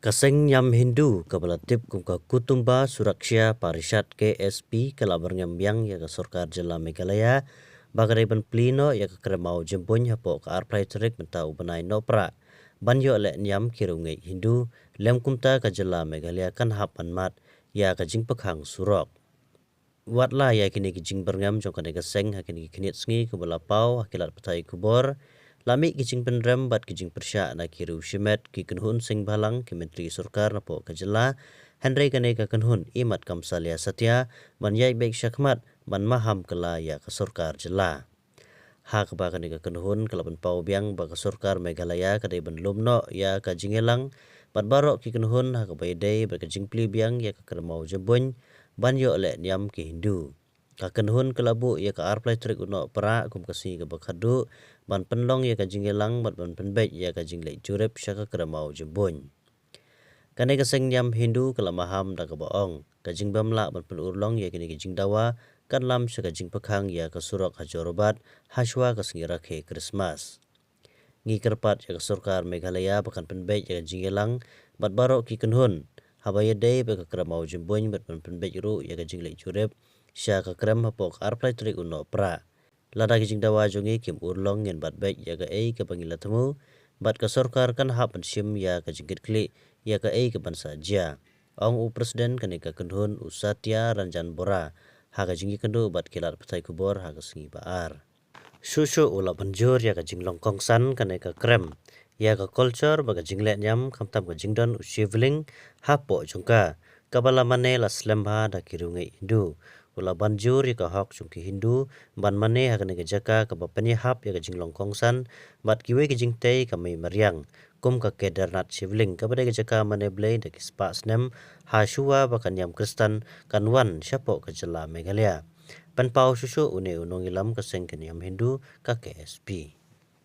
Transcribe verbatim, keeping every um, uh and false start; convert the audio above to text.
Ka seng niam Hindu kaba la tip kum ka Kutumba Suraksha Parishad, K S P, ka la byrngem biang ïa ka sorkar jylla Meghalaya ba ka dei ban plie noh ïa ka krem maw jymbuiñ hapoh ka arphew lai tarik mynta u bnai Nohprah ban ïoh leh niam ki riewngeit Hindu, lem kumta ka jylla Meghalaya kan hap ban mad ïa ka jingpyrkhang surok. Wat la ïa kine ki jingbyrngem jong kane ka seng ha kine ki khyndiat sngi, kumba la paw ha ki lad pathai khubor, la mih ki jingpynrem bad ki jingpyrshah na ki riew shimet, ki kynhun seng bhalang, ki myntri sorkar napoh ka jylla. Hynrei kane ka kynhun imat kam salia satia ban ïaid beit shakhmat ban maham kylla ïa ka sorkar jylla. Ha kaba kane ka kynhun ka la pynpaw biang ba ka sorkar Meghalaya ka dei ban lum noh ïa ka jingïalang bad baroh ki kynhun ha kaba ïadei bad ka jingplie biang ïa ka krem maw jymbuiñ ban ïoh leh niam ki Hindu. Ka kynhun ka la buh ïa ka arphew lai tarik u Nohprah kum ka sngi kaba khatduh ban pynlong ïa ka jingïalang bad ban pynbeit ïa ka jingleit jurip sha ka krem maw jymbuiñ. Kane ka seng niam Hindu ka la maham da kaba ong ka jingbym lah ban pynurlong ïa kine ki jingdawa kan lam sha ka jingpyrkhang ïa ka surok ha Jorabat hashwa ka sngi rakhe Krismas. Ngi kyrpad ïa ka sorkar Meghalaya ba kan pynbeit ïa ka jingïalang bad baroh ki kynhun haba ïadei bad ka krem maw jymbuiñ bad ban pynbeit ruh ïa ka jingleit jurip sha ka krem hapoh ka arphew lai tarik u Nohprah. Lada ki jingdawa jong ngi kim urlong, ngin bat beit ïa kaei kaba ngi la thmu bad ka sorkar kan hap ban shim ïa ka jingkitkhlieh ïa kaei kaban sa jia, ong u President kane ka kynhun, u Satya Ranjan Bora, ha ka jingïakynduh bad ki lad pathai khubor ha ka sngi ba ar. Shuh shuh u la ban jur ïa ka jinglong kongsan kane ka krem ïa ka culture bad ka jingleh niam, khamtam ka jingdon u shivling hapoh jong ka, kaba la mane la slem bha da ki riewngeit Hindu. U la ban jur ïa ka hok jong ki Hindu ban mane ha kane ka jaka kaba pynïahap ïa ka jinglong kongsan bad kiwei ki jingtei ka mei mariang, kum ka Kedarnath shivling, kaba dei ka jaka mane Blei da ki spah snem hashuwa ba ka niam Khristan kan wan shapoh ka jylla Meghalaya. Pynpaw shuh shuh une u nongïalam ka seng ka niam Hindu, ka K S P.